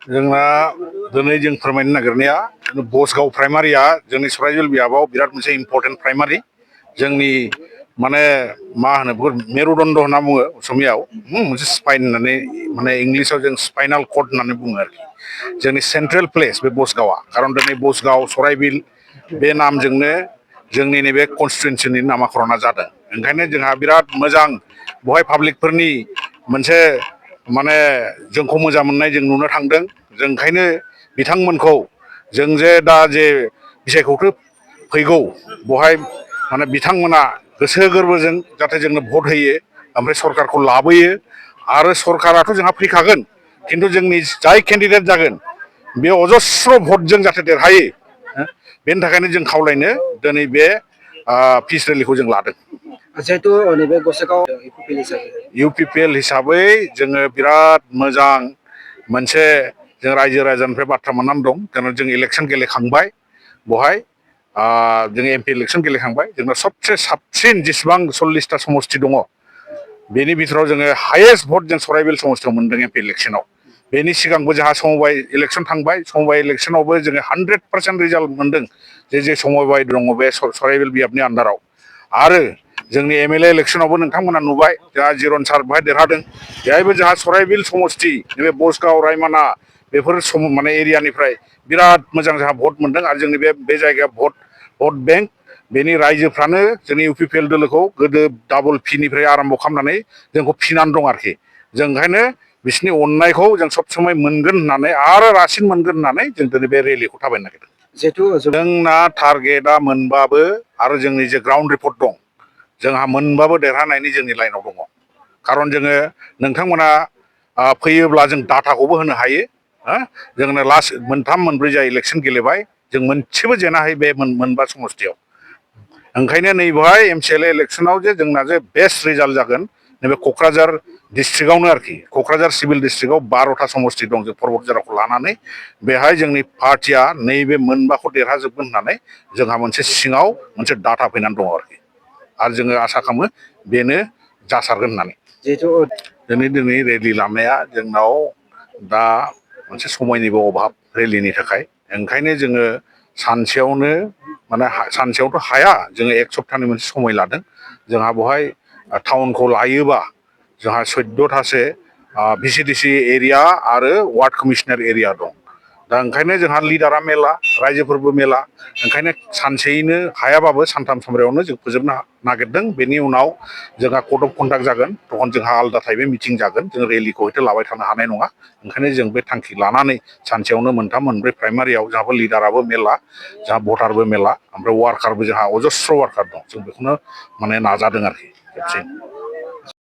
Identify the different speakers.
Speaker 1: जोंना दिनै जों फोरमायनो नागिरनाया बसगाव प्राइमारिया जोंनि सराइबिल बियाबाव बिराद मोनसे इम्पर्टेन्ट प्राइमारि जोंनि माने मा होनो बेखौ मेरुदण्ड होनना बुङो असमियाव मोनसे स्पाइन होननानै माने इंलिसाव जों स्पाइनाल कर्ड होननानै बुङो आरोखि जोंनि सेन्ट्रेल प्लेस बे बसगावआ खारन दिनै बसगाव सराइबिल बे नामजोंनो जोंनि नैबे कनस्टिटुवेन्सिनि नामाकरणा जादों ओंखायनो जोंहा बिराद मोजां बहाय पाब्लिकफोरनि मोनसे माने जोंखौ मोजां मोननाय जों नुनो थांदों जों ओंखायनो बिथांमोनखौ जों जे दा जे बिसायख'थि फैगौ बहाय माने बिथांमोना गोसो गोरबोजों जाहाथे जोंनो भट होयो ओमफ्राय सरकारखौ लाबोयो आरो सरकाराथ' जोंहा फैखागोन खिन्थु जोंनि जाय केन्डिडेट जागोन बे अजस्र भटजों जाहाथे देरहायो बेनि थाखायनो जों खावलायनो दिनै बे पिस रेलिखौ जों लादों
Speaker 2: जिहेतु नैबे गसाइगाव
Speaker 1: इउपिपिएल हिसाबै जोङो बिराद मोजां मोनसे जों रायजो राजानिफ्राय बाथ्रा मोननानै दं जों इलेक्सन गेलेखांबाय बहाय जों एमपि इलेक्सन गेलेखांबाय जोंना सबसे साबसिन जेसेबां 40टा समस्ति दङ बेनि बिथोराव जोङो हायेस्ट भट जों सराइबिल समस्तियाव मोनदों एमपि इलेक्सनाव बेनि सिगांबो जोंहा समबाय इलेक्सन थांबाय समबाय इलेक्सनावबो जोङो 100% रिजाल्ट मोनदों जे समबाय दङ बे सराइबिल बियाबनि आन्दाराव आरो जोंनि एमएलए इलेक्सनावबो नोंथांमोना नुबाय जोंहा जिरन सार बेहाय देरहादों बेहायबो जोंहा सराइबिल समस्ति नैबे बसगाव रायमाना बेफोर माने एरियानिफ्राय बिराद मोजां जोंहा भट मोनदों आरो जोंनि बे जायगाया भट बेंक बेनि रायजोफ्रानो जोंनि इउपिपिएल दोलोखौ गोदो डाबल फिनिफ्राय आराम्भ खालामनानै जोंखौ फिनानै दं आरोखि जों ओंखायनो बिसोरनि अननायखौ जों सब समय मोनगोन होननानै आरो रासिन मोनगोन होननानै जों दिनै बे रेलिखौ थाबायनो नागिरदों
Speaker 2: जिहेतु
Speaker 1: जोंना टारगेटआ मोनबाबो आरो जोंनि जे ग्राउन्ड रिपर्ट दं जोंहा मोनबाबो देरहानायनि जोंनि लाइनाव दङ खारन जोङो नोंथांमोना फैयोब्ला जों डाटाखौबो होनो हायो जोंनो लास्ट मोनथाम मोनब्रै जा इलेक्सन गेलेबाय जों मोनसेबो जेनाखै बे मोनबा समस्तियाव ओंखायनो नैबेहाय एमसिएलए इलेक्सनाव जे जोंना जे बेस्ट रिजाल्ट जागोन नैबे क'क्राझार डिस्ट्रिक्टआवनो आरोखि क'क्राझार सिभिल डिस्ट्रिक्टआव 12टा समस्ति दं जों पर्बत जराखौ लानानै बेहाय जोंनि पार्टिया नैबे मोनबाखौ देरहाजोबगोन होननानै जोंहा मोनसे सिङाव मोनसे डाटा फैनानै दङ आरोखि आरो जोङो आसा खालामो बेनो जासारगोन होननानै
Speaker 2: जिहेतु
Speaker 1: दिनै रेलि लानाया जोंनाव दा मोनसे समायनिबो अभाब रेलिनि थाखाय ओंखायनो जोङो सानसेयावनो माने सानसेयावथ' हाया जोङो एक सप्ताहनि मोनसे समय लादों जोंहा बेवहाय टाउनखौ लायोबा जोंहा 14थासो भिसिडिसि एरिया आरो वार्ड कमिशनार एरिया दं दा ओंखायनो जोंहा लिडारा मेला रायजोफोरबो मेला ओंखायनो सानसेयैनो हायाबाबो सानथाम सामब्रैयावनो जों फोजोबनो नागिरदों बेनि उनाव जोंहा कड अफ कन्डाक्ट जागोन तखन जोंहा आलादा टाइपै मिटिं जागोन जों रेलिखौ हयथ' लाबाय थानो हानाय नङा ओंखायनो जों बे थांखि लानानै सानसेयावनो मोनथाम मोनब्रै प्राइमारियाव जोंहाबो लिडाराबो मेला जोंहा भटारबो मेला ओमफ्राय वार्कारबो जोंहा अजस्र वार्कार दं जों बेखौनो माने नाजादों आरोखि खेबसे